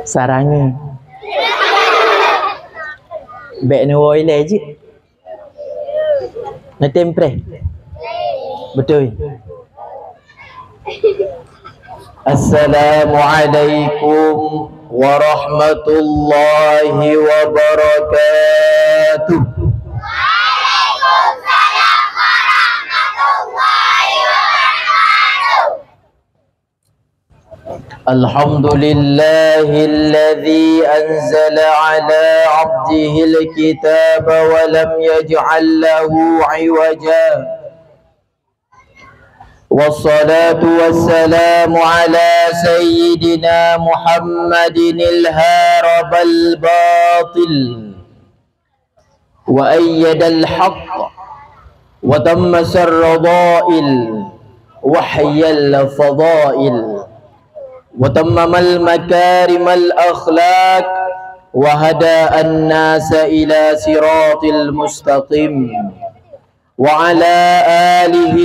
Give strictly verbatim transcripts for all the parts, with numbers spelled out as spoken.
Sarangi. Bèk neuwoe ilèe jih. Neutem preh. Beutôi. Assalamualaikum warahmatullahi wabarakatuh. Waalaikumsalam warahmatullahi wabarakatuh. الحمد لله الذي أنزل على عبده الكتاب ولم يجعل له عوجا. والصلاة والسلام على سيدنا محمد الهارب الباطل وأيد الحق وطمس الرذائل وأحيا الفضائل وتمم المكارم الأخلاق وهدى الناس إلى صراط المستقيم وعلى آله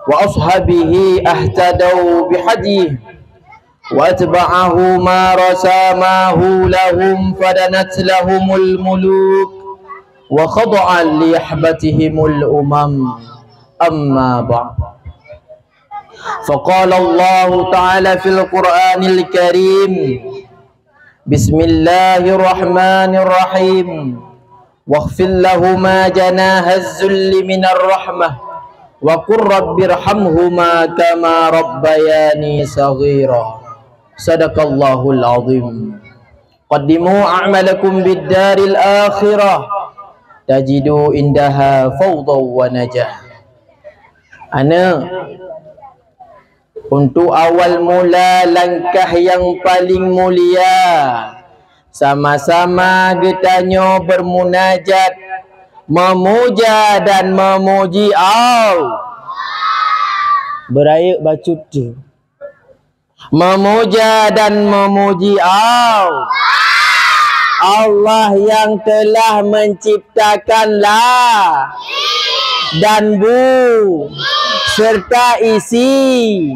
وأصحابه اهتدوا بهديه وأتبعه ما رسى ما حولهم فدنت لهم الملوك وخضعت ليهبتهم الأمم. أما بعد. فقال الله تعالى في القرآن الكريم: بسم الله الرحمن الرحيم. واخفض لهما جناح الذل من الرحمة وقل رب ارحمهما كما ربياني صغيرا. صدق الله العظيم. قدموا أعمالكم بالدار الآخرة تجدوا عندها فوزا ونجاة. Aneuk, untuk awal mula langkah nyang paling mulia, sama-sama geutanyoe bermunajat, memuja dan memuji Allah. Beurayeuk bacut tu. Memuja dan memuji Allah. Allah yang telah menciptakan la dan bu serta isi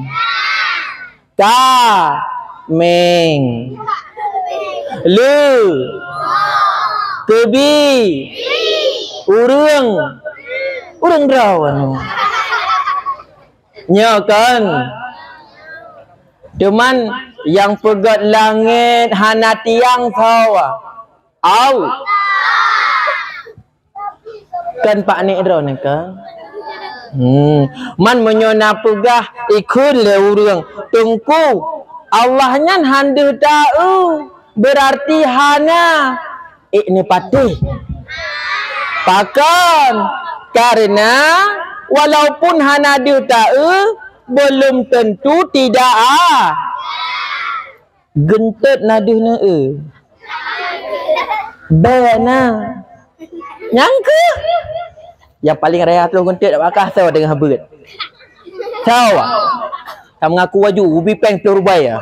ka meng le keubi ureueng ureueng droe nyoe. Nyoe kan. Cuman nyang peugöt langét hana tiang soe? Allah. Kan Pak Nik droeneuh kan? Hmm. Man meunyoe na peugah ikheun lé ureueng, Teungku, Allah nyan han deuh taeu, beurati hana. Ék neupatéh. Pakon? Karena walaupun hana deuh taeu, belum tentu tidak a. Geuntot na deuh neueu. Bèk na. Nyang keuh. Nyang paling raya troh geuntot dak bakah soe teungoh beuet. Soe? Ka meungaku aju, ubi péng ploh rubai ya.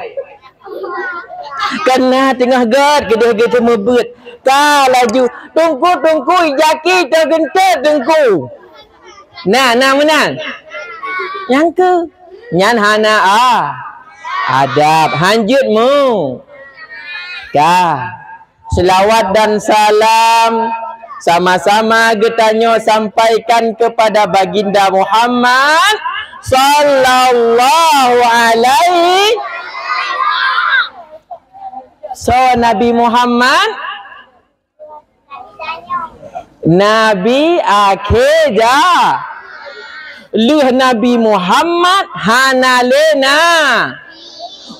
Kan na teungoh gèt, keudeh geuteumeubeut. Ka laju, "Teungku, Teungku, ijaki teugeunteuk, Teungku." Na, na meunan. Nyang keu, nyan hana a, adab, hanjeuet mu. Ka. Selawat dan salam sama-sama geutanyoe sampaikan kepada Baginda Muhammad sallallahu alaihi. Soe Nabi Muhammad? Nabi akhé ja. Lheueh Nabi Muhammad hana lé na.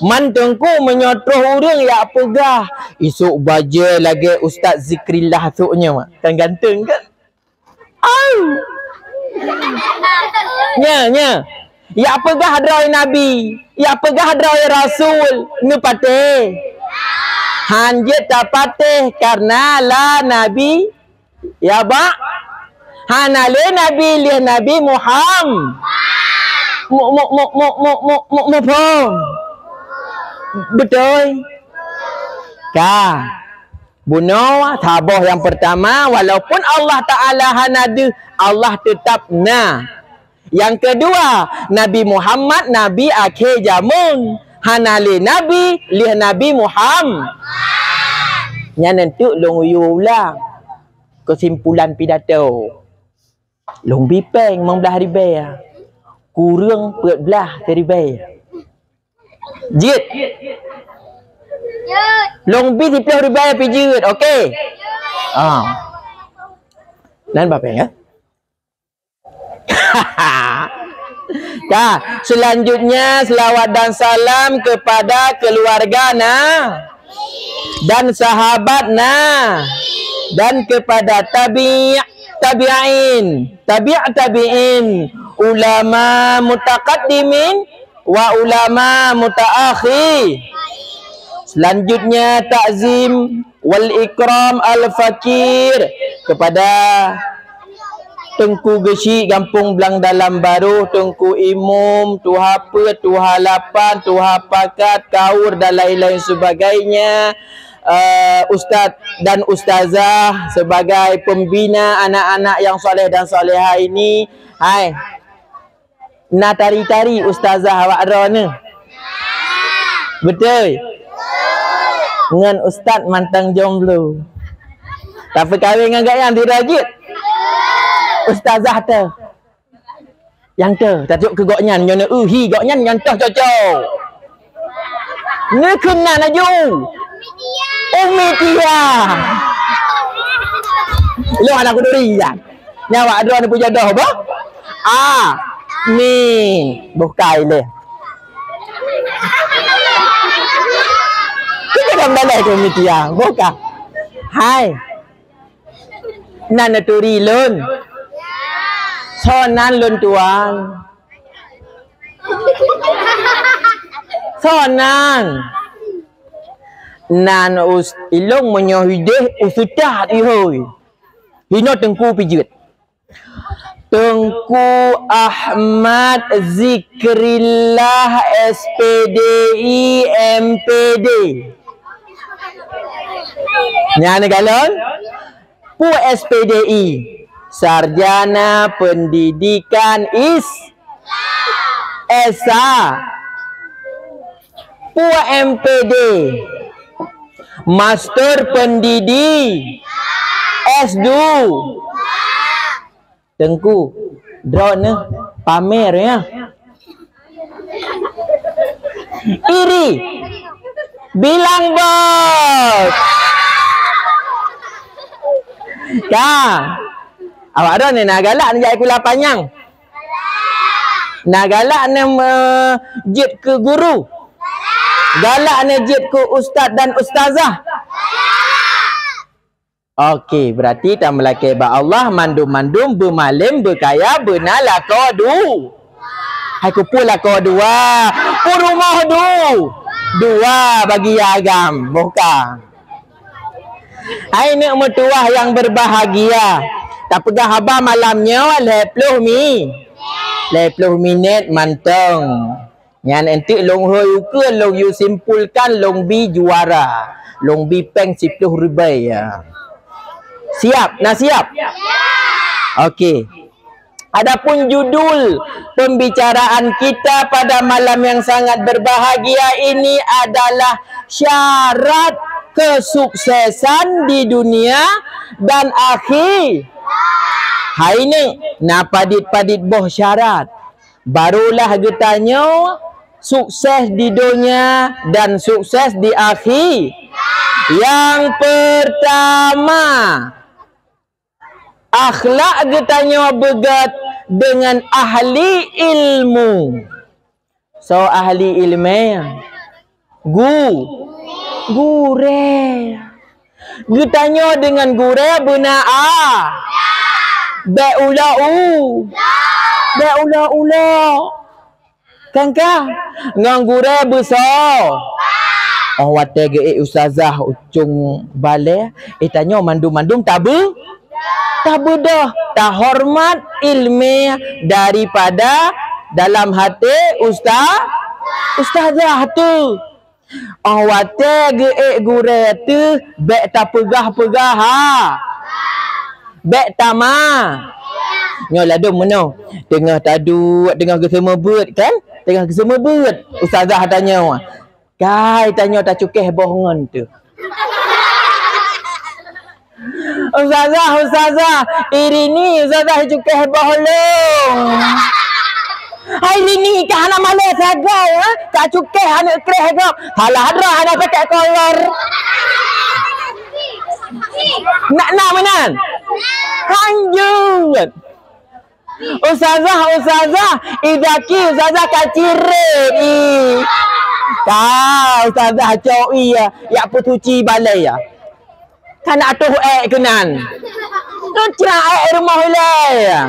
Man Teungku, meunyoe troh ureueng jak peugah, "Isok bajèe lagèe Ustaz Zikrillah sôk nyoe," kan ganteng kan? Au! Nya, nya. Jak peugah droe Nabi, jak peugah droe Rasul, neupatéh? Hanjeuet tapatéh, karena la Nabi Ya, bak? Hana lé nabi lheueh Nabi Muham-, mu-, mu-, muphom. Beutôi? Ka. Bunoe saboh nyang peurtama, walaupun Allah Taala hana deuh, Allah teutab na. Nyang keudua, Nabi Muhammad nabi akhé jameun. Hana lé nabi, lheueh Nabi Muham-, nyan enteuk lôn yue ulang keusimpulan pidato. Lôn bi péng limong blaih ribèe, kureueng peuet blaih siribèe. Jeuet. Lôn bi siploh ribèe pih jeuet, oke? Ah. Nan bah péng, ya? Ka, selanjutnya selawat dan salam kepada keluarga na dan sahabat na dan kepada tabi' tabi'in, tabi' tabi'in, ulama mutaqaddimin wa ulama mutaakhi. Selanjutnya takzim wal ikram al fakir kepada Teungku Geuchik Gampông Blang Dalam Barôh, Teungku Imum, Tuha Peuet, Tuha Lapan, Tuha Pakat, Kaur dan lain-lain sebagainya, eh, ustaz dan ustazah sebagai pembina anak-anak yang soleh dan soleha ini. Hai, na tari-tari ustazah awak droeneuh? Beutôi? Ngon ustaz mantong jomblo. Tapeukawen ngon gobnyan sidroe jeuet? Ustazah teuh. Nyang teuh, tatrok keu gobnyan, nyoe neueu hi gobnyan nyang teuh cocok. Neukheun nan laju. Umi Tia. Ilôn hana kuduri nyan. Nyan awak droe neupeujodoh bah? Amin. Boh kai lé. Kita dah balai keu Umi Tia. Boh ka. Hai. Nan neuturi lôn. Soe nan lôn tuan? Soe nan? Nan us-, ilôn meunyoe hideh useutat ihôi. Hinoe teungku pih jeuet. Teungku Ahmad Zikrillah S P D I M P D. Nyan galon? Peue S P D I? Sarjana Pendidikan Is-, S A. Peue M P D? Master Pendidi-, S dua. Teungku, droeneuh pamer ya. Iri. Bilang bos. Ka. Awak droeneuh na galak neujak sikula panyang? Na galak neuh, eh, jeuet keu guru? Galak neuh jeuet keu ustaz dan ustazah? Oke, berarti tameulakée bak Allah mandum-mandum beumalém, beukaya, beuna lakoe du-, hai kupeue lakoe dua, peurumoh du-, dua bagi agam, boh ka. Hai neuk meutuwah nyang berbahagia, tapeugah haba malam nyoe lhée ploh mi-, lhée ploh minét mantong. Nyan enteuk lôn hôi ukeue lôn yue simpulkan lôn bi juara. Lôn bi péng siploh ribèe ya. Siap? Na siap? Oke. Adapun judul pembicaraan kita pada malam yang sangat berbahagia ini adalah syarat kesuksesan di dunia dan akhir. Hai neuk, na padit-padit boh syarat. Barulah geutanyoe sukses di donya dan sukses di akhi-. Nyang peurtama, akhlak geutanyoe beugét deungon ahli ilmu. Soe ahli ileumé? Gu-, gurée. Geutanyoe deungon gurée beuna a-, bék ulo-u-, bék ulo-ulo. Kan ka? Ngon gurée beusoe. Óh watée geuék ustazah ucong balée, eh, tanyoe mandum-mandum tabe-, tabeudôh, tahoreumat ileumé daripada dalam haté usta-, ustazah teuh. Óh watée geuék gurée teuh, bék tapeugah-peugah ha. Bék tama. Nyoe ladôm meunoe, teungoh taduek, teungoh geuseumeubeuet kan? Teungoh geuseumeubeuet, ustazah tanyoe. Kai tanyoe tacukéh boh ngon teuh. Ustazah, ustazah, irini ustazah cukéh boh lôn. Hai rini ka hana malèe sagai, ha? Ka cukéh aneuk kréh gob. Salah droe hana pakai kolor. Nak, nak meunan? Hanjeuet. Ustazah, ustazah, i Zaki ustazah ka cirét i. Ka ustazah cok i ya, yak peusuci balai ya. Ka nak toh ék keunan. Tu cira ék rumoh ulèe ya.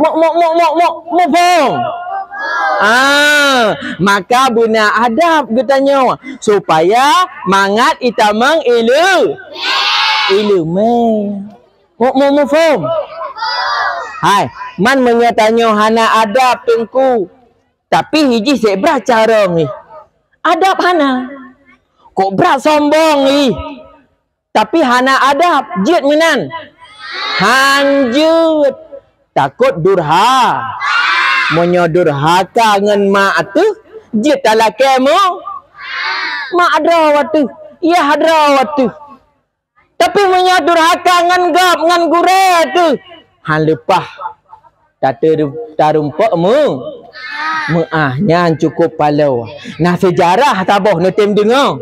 Muk, muk, muk, muk, muk, muk, bong. Ah, maka beuna adab geutanyoe supaya mangat itamong ilu-, ileumèe. Mu-, mu-, muphom? Hai, man meunyoe tanyoe hana adab teungku, tapi hijih sép brat carông ih. Adab hana. Kok brat sombong ih. Tapi hana adab, jeuet meunan. Hanjeuet. Takot durha. Meunyoe durhaka ngon mak teuh, jeuet talakèe mu. Mak droe teuh, yah droe teuh. Tapi meunyoe durhaka ngon gob, ngon gurèe teuh, han leupah tateureu-, tarumpok meu-, meuáh. Nyan cukôp paloe. Na seujarah saboh neutem deungoe.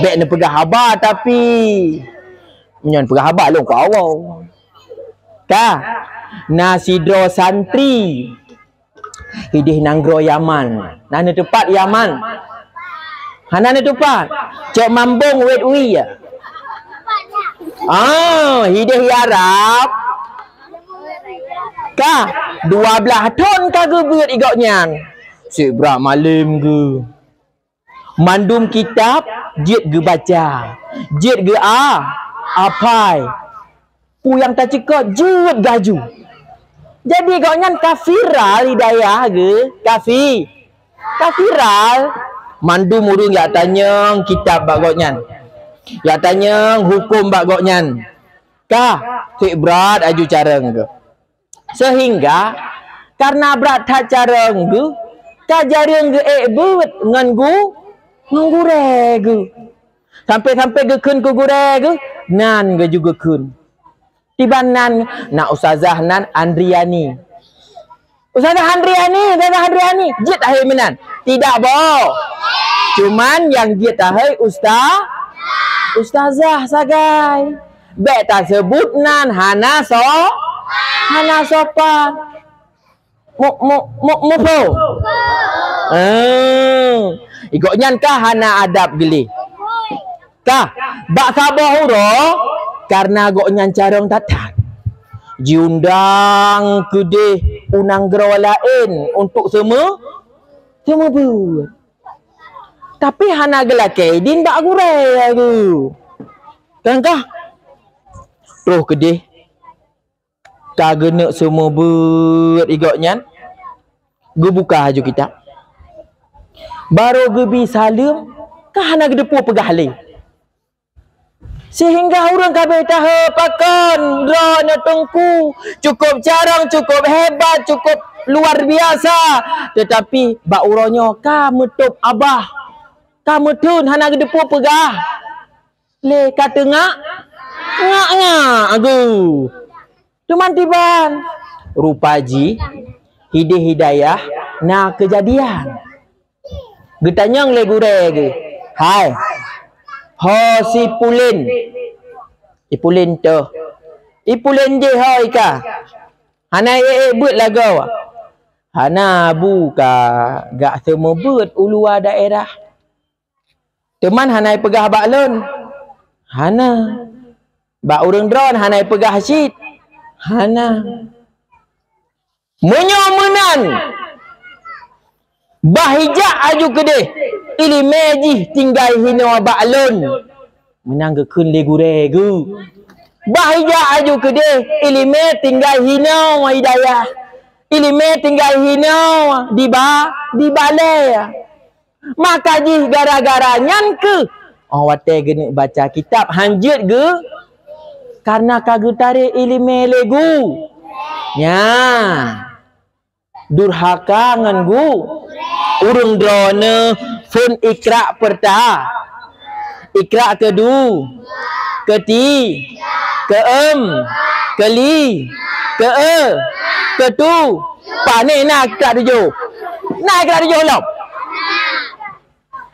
Bèk neupeugah haba tapi. Meunyoe neupeugah haba lôn kawoe. Ka, na sidroe santri. Idéh nanggroe Yaman. Na neutupat Yaman? Hana neutupat. Cok mambong wet wie. Ah, idéh Arab. Ka, dua blaih thon ka geubeuet i gobnyan. Sép brat malém geuh. Mandum kitab jeuet geubaca, jeuet geu-a-, aphai. Peue nyang tacukôp jeuet gaju. Jadi gobnyan ka viral hidayah geuh, ka vi-, ka viral. Mandum ureueng jak tanyong kitab bak gobnyan. Jak tanyong huköm bak gobnyan. Ka, sép brat aju carông geuh. Seuhingga, kareuna brat that carông geuh, ka jareueng geuék beuet ngon gu-, ngon gurèe geuh. Sampai-sampai geukheun keu gurèe geuh, nan geuh ju geukheun. Tiban nan, na ustazah nan Andriani. "Ustazah Andriani, ustazah Andriani, jeuet hai meunan?" "Tidak, boh. Cuman nyang jeuet hai usta-, ustazah sagai." Bèk taseubut nan hana so-, hana sopan. Mu-, mu-, mu-, muphom? Eh, gobnyan ka hana adab geuh lé. Ka, bak saboh uroe, kareuna gobnyan carông that-that. Jiundang keudeh u nanggroe laén untuk seumeu-, seumeubeut. Tapi hana geulakèe idin bak gurèe geuh. Kan kah? Troh keudeh ka geuneuk seumeubeut i gobnyan, geubuka laju kitab. Barô geubi saleuem, ka hana geuteupeue peugah lé. Seuhingga ureueng ka abéh tahe pakon droeneuh teungku, cukôp carông, cukôp hebat, cukôp luar biasa. Teutapi bak uroe nyoe ka meutôb abah, ka meutheun hana geuteupeue peugah. Lé ka teungak, ngak-ngak geuh. Teuma tiban, rupa jih idéh hidayah na keujadian. Geutanyong lé gurèe geuh, "Hai, ho si Pulen?" "I Pulen toh." "I Pulen jih ho i ka?" "Hana ék-ék beuet lagoe." "Hana, bu ka gak seumeubeut u luwa daerah." "Teuma hana ipeugah bak lôn?" "Hana." "Bak ureueng droen hana ipeugah cit?" "Hana." "Meunyoe meunan, bah ijak aju keudeh, iéleumé jih tinggai hinoe bak lôn." Meunan geukheun lé gurèe geuh. "Bah ijak aju keudeh, iéleumé tinggai hinoe hidayah. Iéleumé tinggai hinoe diba-, dibalèe." Maka jih gara-gara nyan keuh, oh, watèe geuneuk baca kitab han jeuet geuh, kareuna ka geutarek iéleumé lé gu-, nya. Durhaka ngon gu. Ureuëng droeneueh phon Iqra peurta. Iqra keudu. Keuti. Keuem. Keuli. Keu-e. Keutu. Pane na Iqra tujoh? Na Iqra tujoh lom?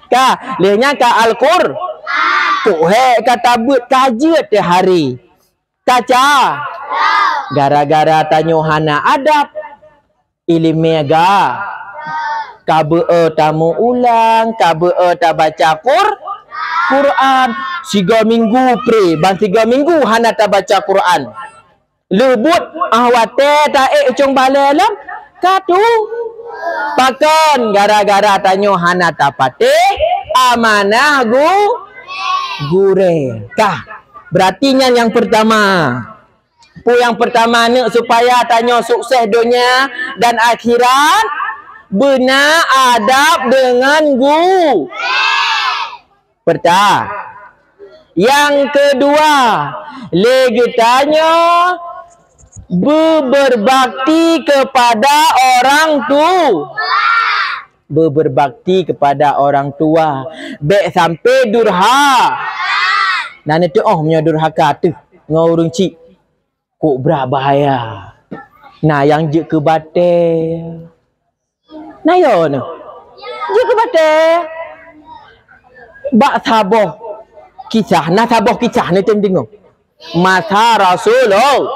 Ka, lheueh nyan ka Al-Qur. Kok hék ka tabeuet ka jeuet teuhari. Kaca. Gara-gara tanyoe hana adab, ileumèe ga. Ka beu-e tameuulang, ka beu-e tabaca Qur-, Quran. Sigoe minggu pre, ban sigoe minggu hana tabaca Quran. Leuh buet, ah watèe taék ucong balèe lom, ka tu. Pakon? Gara-gara tanyoe hana tapatéh amanah gu-, gurèe. Ka. Berarti nyan nyang peurtama. Peue nyang peurtama neuk supaya tanyoe sukses donya dan akhirat, beuna adab deungon gu-, peurta. Nyang keudua, lé geutanyoe beu-, berbakti kepada orang tu-, beu-, berbakti kepada orang tua. Bèk sampai durha-, na neuteu'oh meunyoe durhaka teuh ngon ureuëng chik. Kok brat bahaya. Na nyang jeuet keu batèe. Na yo nyoe. Jeuet keu batèe. Bak saboh kisah, na saboh kisah ni tem deungoe. Masa Rasulullah,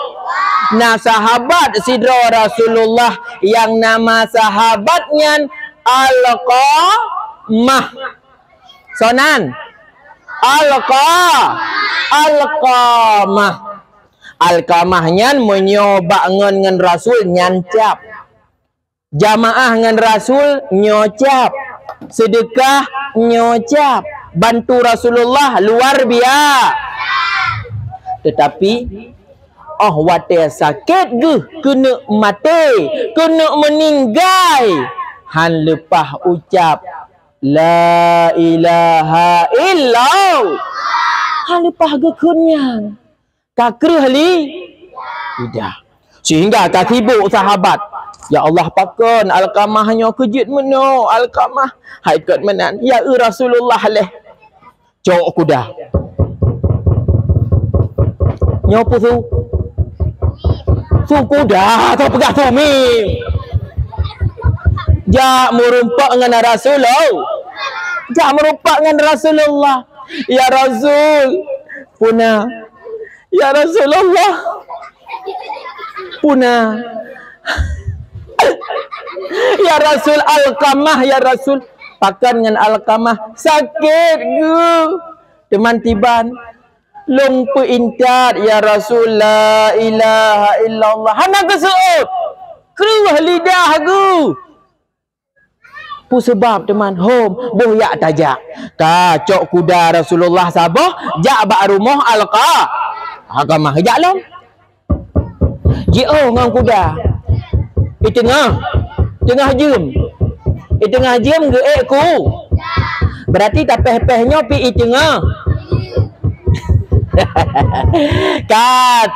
na sahabat sidroe Rasulullah nyang nama sahabat nyan Alqamah. Soe nan? Alqa-, Alqamah. Alqamah nyan meunyoe bak ngon ngon Rasul nyan cap. Jamaah ngon Rasul nyoe cap. Seudeukah nyoe cap. Bantu Rasulullah luar bia-, teutapi, oh watèe sakét geuh keuneuk maté, keuneuk meuninggai, han leupah ucap, "La ilaha illallah." Han leupah geukheun nyan. Ka kreueh li-, lidah. Sehingga ka sibok sahabat. "Ya Allah, pakon Alqamah nyoe keu jeuet meunoe, Alqamah?" Hai keuneuk meunan, "Ya, eu Rasulullah leh." Cok kuda. Nyoe peue su? Su kuda, atau peugah su mim. Jak meureumpok ngon Rasulullah. Jak meureumpok ngon Rasulullah. "Ya Rasul, puna. Ya Rasulullah, puna. Ya Rasul, Alqamah, ya Rasul." Pakon ngon Alqamah? Sakét geuh. Teuma tiban, "Lôn peuintat, ya Rasul, la ilaha illallah." Hana geuseuôt. Kreueh lidah geuh. Peue seubab teuma? Hom, boh jak tajak. Ka cok kuda Rasulullah saboh, jak bak rumoh Alqa-, Alqamah. Jak lom. Jiôh ngon kuda. I teungoh, teungoh jeuem. I teungoh jeuem geuék ku. Berarti tapéh-péh nyoe pih i teungoh. Ka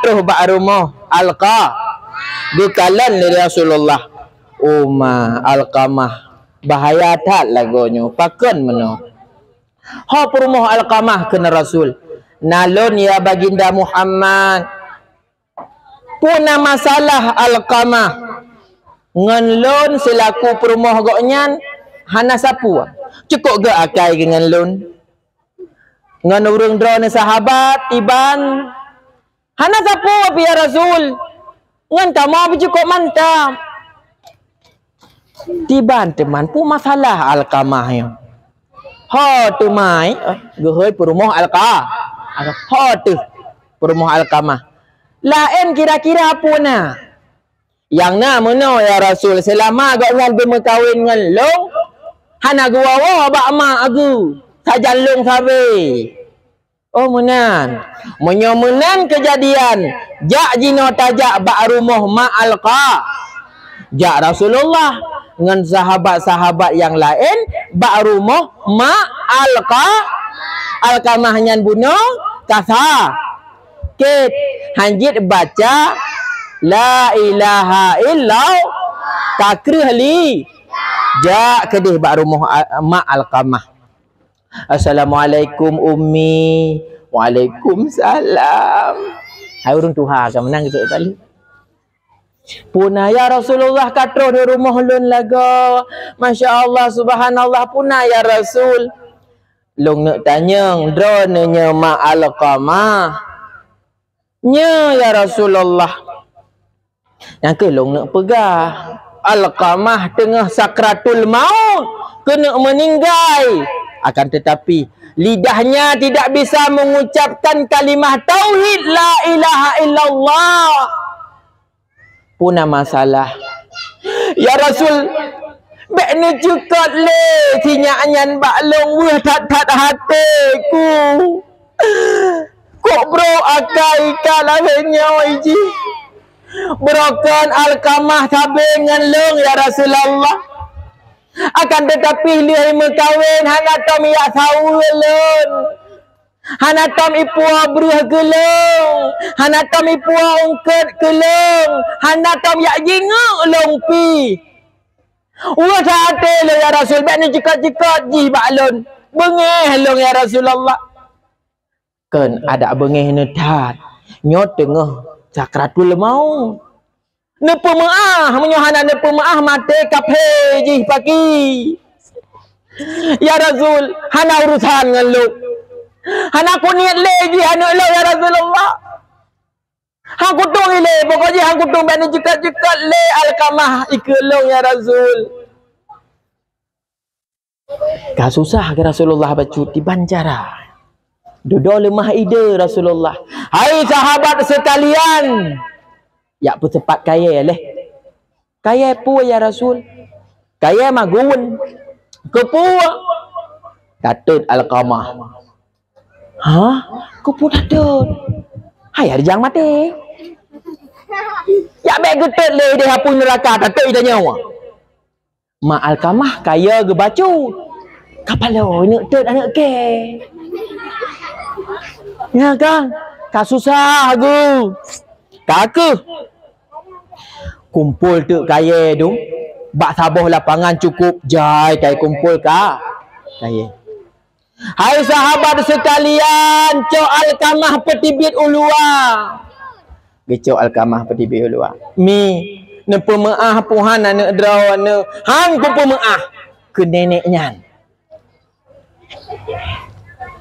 troh bak rumoh Alqa-, geukalon lé Rasulullah. Uma Alqamah, bahaya that lagoe nyoe. Pakon meunoe? Ho peurumoh Alqamah kheun Rasul, "Na lôn ya Baginda Muhammad." Peue na masalah Alqamah? Ngon lôn selaku peurumoh gobnyan hana sapeue. Cukôp gét akai geuh ngon lôn. Ngon ureuëng droeneuh sahabat iban hana sapeue pih ya Rasul. Ngon kamoe pih cukôp mantap. Tiban teuma peue masalah Alqamah nyoe? Ho teuma, eh, geuhôi peurumoh Alqa-, ho teuh peurumoh Alqamah. Laén kira-kira peue na? Nyang na meunoe ya Rasul, seulama gobnyan beumeukawen ngon lôn, hana geuwoe-woe bak ma geuh, sajan lôn sabe. Oh meunan. Meunyoe meunan keujadian, jak jinoe tajak bak rumoh ma Alqa-, jak Rasulullah ngon sahabat-sahabat nyang laén bak rumoh ma Alqa-, Alqamah nyan bunoe kasa. Két, hanjeuet baca la ilaha illallah. Ka kreueh li. Jak keudeh bak rumoh a-, mak Alqamah. "Assalamualaikum, Ummi." "Waalaikumsalam." Hai ureueng tuha ka meunan geutôk tali. "Peue na ya Rasulullah ka troh di rumoh lôn lagoe? Masya Allah, subhanallah, peue na ya Rasul?" "Lôn neuk tanyong, droeneuh nyoe mak Alqamah?" "Nyoe ya Rasulullah." "Nyang keuh lôn neuk peugah, Alqamah teungoh sakratul maut, keuneuk meuninggai. Akan tetapi, lidahnya tidak bisa mengucapkan kalimah tauhid la ilaha illallah." "Peue na masalah?" "Ya Rasul, bék neuceukot lé sinyak nyan bak lôn, weueh that-that até ku. Kok brok akai ka lagée nyoe jih. Brok kon Alqamah sabe ngon lôn, ya Rasulullah. Akan tetapi lheueh meukawen hana tom jak saweue lôn. Hana tom ipuwoe breueh keu lôn. Hana tom ipuwoe eungkôt keu lôn. Hana tom jak jingeuk lôn pih. Weueh that até lôn, ya Rasul, bék neuceukot-ceukot jih bak lôn. Beungéh lôn, ya Rasulullah." "Kon adak beungéh neuh that. Nyoe teungoh sakratul maut. Neupeumeuáh, meunyoe hana neupeumeuáh, maté kaphé jih paki." "Ya Rasul, hana urusan ngon lôn. Hana kuniet lé jih aneuk lôn, ya Rasulullah. Han kutueng ilée, pokok jih han kutueng, bék neuceukot-ceukot lé Alqamah ikeue lôn, ya Rasul." Ka susah keu Rasulullah bacut, kiban cara. Dudoe leumah ide Rasulullah. "Hai sahabat sekalian, jak peusepat kayée lé." "Kayée peue, ya Rasul?" "Kayée magun." "Keupeue?" "Tatot Alqamah." "Hah? Keupeue tatot? Hai arijang maté. Jak bék geutot lé ideh apui neuraka, tatot ideh nyoe." Mak Alqamah kayée geubacut. Kapalo aneuk tot aneuk kée. Nyan kan? Ka susah geuh. Ka keuh. Kumpol teuk kayée dum. Bak saboh lapangan cukôp jai kayée kumpol ka. Kayée. "Hai sahabat sekalian, cok Alqamah peuteubiet u luwa." Geucok Alqamah peuteubiet u luwa. "Mi, neupeumeuáh peue han aneuk droeneuh?" "Han kupeumeuáh," kheun nenek nyan.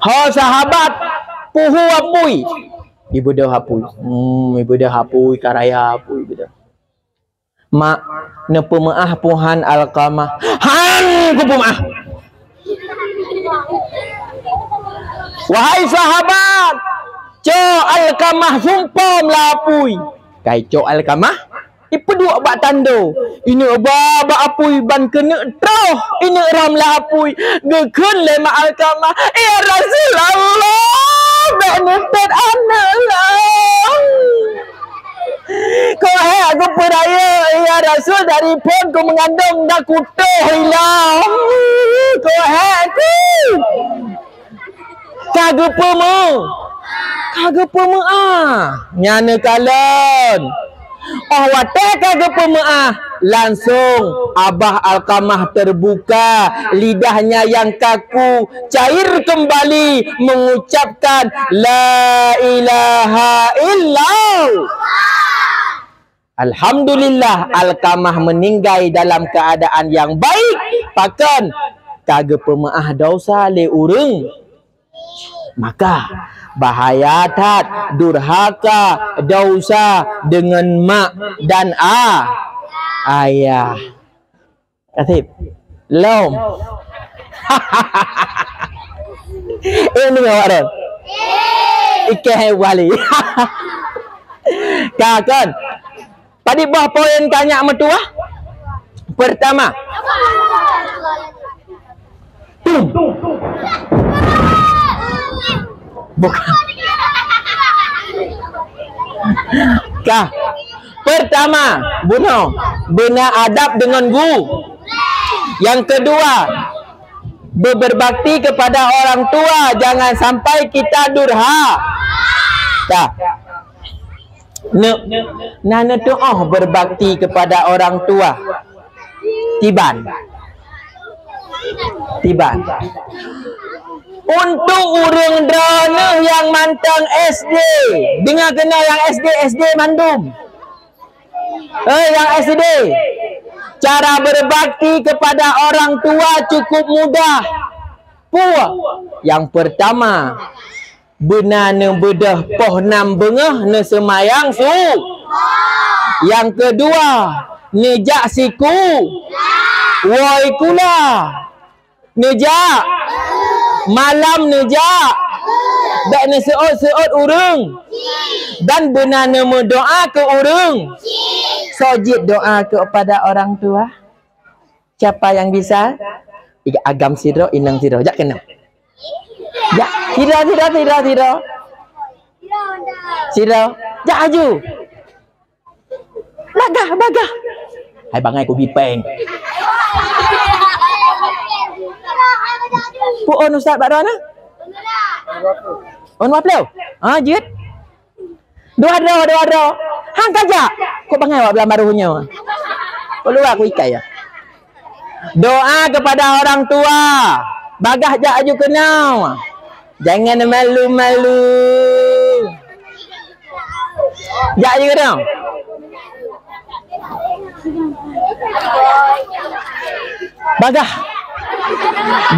"Ho sahabat, puhu apui." Ibeudôh apui. Hmm, ibeudôh apui, karaya apui ibeudôh. "Mak, neupeumeuáh peue han Alqamah?" "Han kupeumeuáh." "Wahai sahabat, cok Alqamah sumpom lam apui." Kai cok Alqamah, ipeuduek bak tando. Ineuk ba bak apui ban keuneuk troh, ineuk ram lam apui. Geukheun lé mak Alqamah, "Ya Rasulullah, bék neutot aneuk lôn." "Kok hék geupeurayeuk, ya Rasul, dari phon ku meungandong dan kutoh ilong. Kok hék keuh." Ka geupeumeu-, ka geupeumeuáh. Nyan neukalon. Óh watée ka geupeumeuáh, langsong abah Alqamah terbuka, lidahnya yang kaku cair kembali mengucapkan, "La ilaha illallah." Alhamdulillah, Alqamah meuninggai dalam keuadaan nyang baik. Pakon? Ka geupeumeuáh desya lé ureuëng. Maka, bahaya that durhaka desya deungon mak dan a-, ayah. Kaseb. Lom. Eh, ni awak dah. Ikeh hai wali. Ka kan? Padit boh poin ka nyak meutuwah? Pertama. Bukan. Ka. Pertama, bunoe, beuna adab deungon guru. Yang kedua, be-, berbakti kepada orang tua, jangan sampai kita durha-, ka. Ne-, na neutuoh berbakti kepada orang tua. Tiban. Tiban. Untuk ureuëng droeneuh nyang mantong S D, deungoe keunoe nyang S D, S D mandum. Eh, nyang S D. Cara berbakti kepada orang tua cukup mudah. Peue? Yang pertama, beuna neubeudôh poh nam beungoh neuseumayang su. Yang kedua, neujak siku. Woi kula. Neujak. Malam neujak. Bék neuseuôt-seuôt ureuëng. Dan beuna neumeudoá keu ureuëng. Soe jeuet doá kepada orang tua? Siapa yang bisa? Iga agam sidroe, inong sidroe. Jak keunoe. Jak. Sidroe, sidroe, sidroe, sidroe. Sidroe. Jak aju. Bagah, bagah. Hai bangai kubi péng. Peue ôn ustaz bak droe na? Ôn dua puluh? Ha, jeuet. Dua droe, dua droe. Han ka jak. Kok bangai awak bulan baru nyoe? Kok luar aku ikai ya. Doa kepada orang tua. Bagah jak aju keunoe. Jangan malu-malu. Jak aju keunoe. Bagah.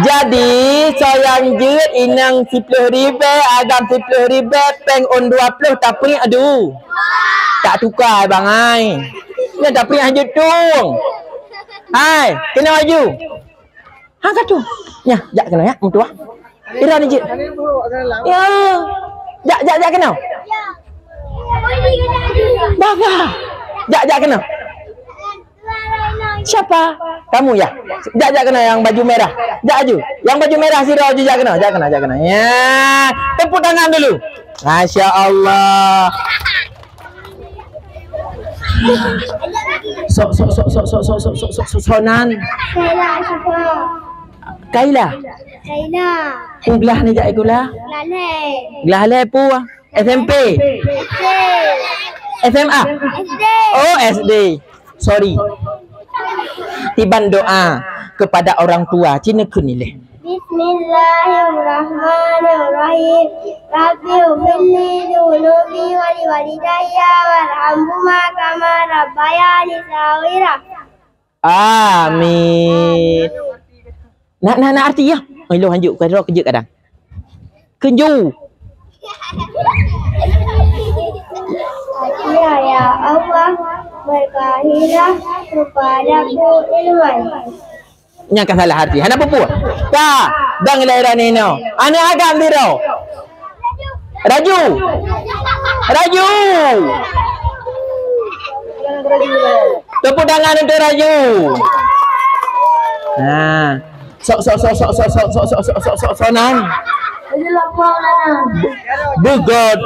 Jadi, soe nyang jeuet inong siploh ribèe, agam siploh ribèe, péng ôn dua ploh tapriek adu. Tak tuka, bangai. Nyan tapriek hanjeuet tueng. Hai, keunoe aju. Ha, ka tueng. Nyan, jak keunoe, ya, meutuah. Ira ni jeuet. Ya. Jak, jak, jak keunoe. Bagah. Jak, jak keunoe. Siapa? Kamu ya? Jak, jak keunoe nyang baju merah. Jak aju. Nyang baju merah sidroe aju jak keunoe. Jak keunoe, jak keunoe. Ya. Tepuk tangan dulu. Masya Allah. Sok, sok, sok, sok, sok, sok, sok, sok, sok, sok, sonan. Kaila siapa? Kaila. Kaila. Peue glah ni jak sikula? Glah lhèe. Glah lhèe peue? S M P? S D. S M A? S D. Oh, S D. Sorry. Tiban doa kepada orang tua. Cina keu nilai. Bismillahirrahmanirrahim. Rabbi ufirli dunubi wali walidayya warhamhuma kama rabbayani saghira. Amin. Nak, nak, nak arti ya? Ilong hanjeuet, kadang kejut kadang. Kenju. Ya, ya Allah, berkahilah kepadaku ilman. Nyang ka salah arti. Hana peue-peue. Ka, dang ilai rani no. Aneuk agam biro. Raju. Raju. Tepuk tangan untuk Raju. Nah. Sok, sok, sok, sonan. Beugöt.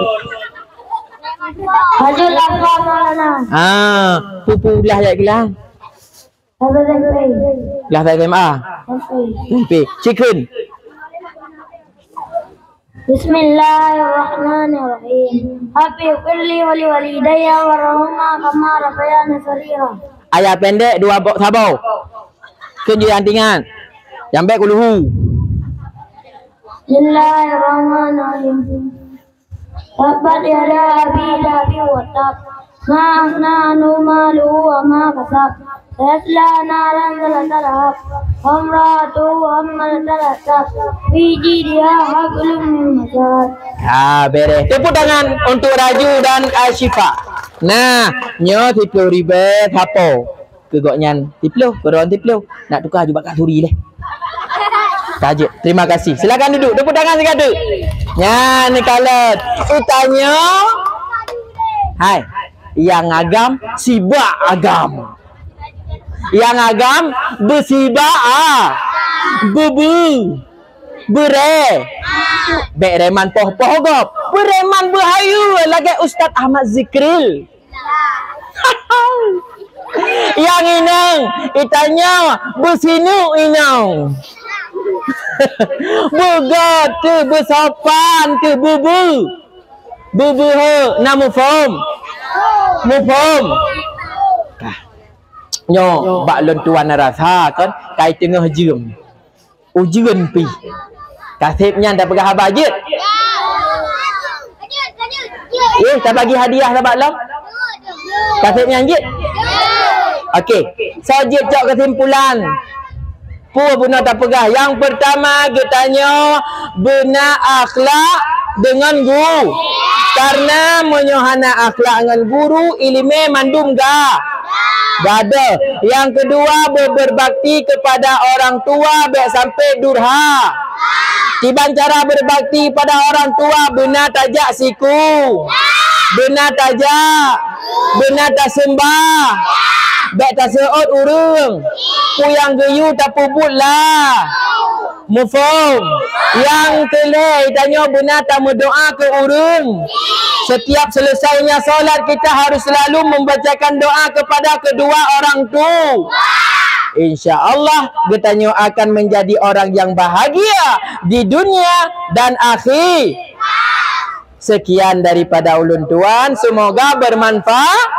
Ah, pupu belah ya gelah. Belah S M A. S M P. Cikun. Bismillahirrahmanirrahim. Rabbi firli wali walidayya warhamhuma kama rabbayani shaghira. Ayat pendek dua bok saboh. Keu nyang ingat. Nyang bèk kuluhu. Bismillahirrahmanirrahim. Tabbat yada abi lahabin wa tab. Ma aghna anhu maluhu wa ma kasab. Sayasla naran dzata lahab. Wa imra'atuhu hammalatal hatab. Fi jidiha hablum min masad. Ah, beres. Tepuk tangan untuk Raju dan Asyifa. Nah, nyoe siploh ribèe sapo. Keu gobnyan siploh, keu droen siploh. Nak tuka aju bak Kak Suri leh. Ka jeuet. Terima kasih. Silakan duduk. Tepuk tangan sikali. Nyan, neukalon. Itanyoe. Hai. Nyang agam, sibak agam. Nyang agam, beusibak, ah. Beubeu. Beuré. Bèk reman poh-poh gob. Beureman beuhayeue lagèe Ustaz Ahmad Zikril. Nyang inong, itanyoe beusineuk inong. Beugöt teuh, beusopan teuh, beubeu. Beubeuhe, na muphom? Muphom? Kah. Nyoe bak lôn tuan rasa kon, kai teungoh jeuem. Ujeuen pih. Kaseb nyan tapeugah haba jeuet? Eh, tabagi hadiah sabak lom? Kaseb nyan jeuet? Okey. Soe jeuet cok kesimpulan? Peue bunoe tapeugah? Nyang peurtama, geutanyoe beuna akhlak deungon guru. Karena meunyoe hana akhlak ngon guru, ileumèe mandum ga-, gadoh. Nyang keudua, be-, berbakti kepada orang tua, bèk sampai durha. Kiban cara berbakti pada orang tua, beuna tajak siku, beuna tajak, beuna taseumbah, bèk taseuôt ureueng. Peue nyang geuyue tapeubuet lah. Muphom? Nyang keu lhèe, tanyoe beuna tameudoa keu ureueng. Setiap selesainya salat, kita harus selalu membacakan doa kepada kedua orang tu. Insya Allah, geutanyoe akan menjadi orang yang bahagia di dunia dan akhir. Sekian daripada ulôn tuan, semoga bermanfaat.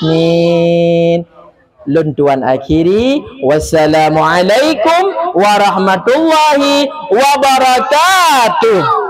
Amin. Lôn tuan akhiri, wassalamualaikum warahmatullahi wabarakatuh.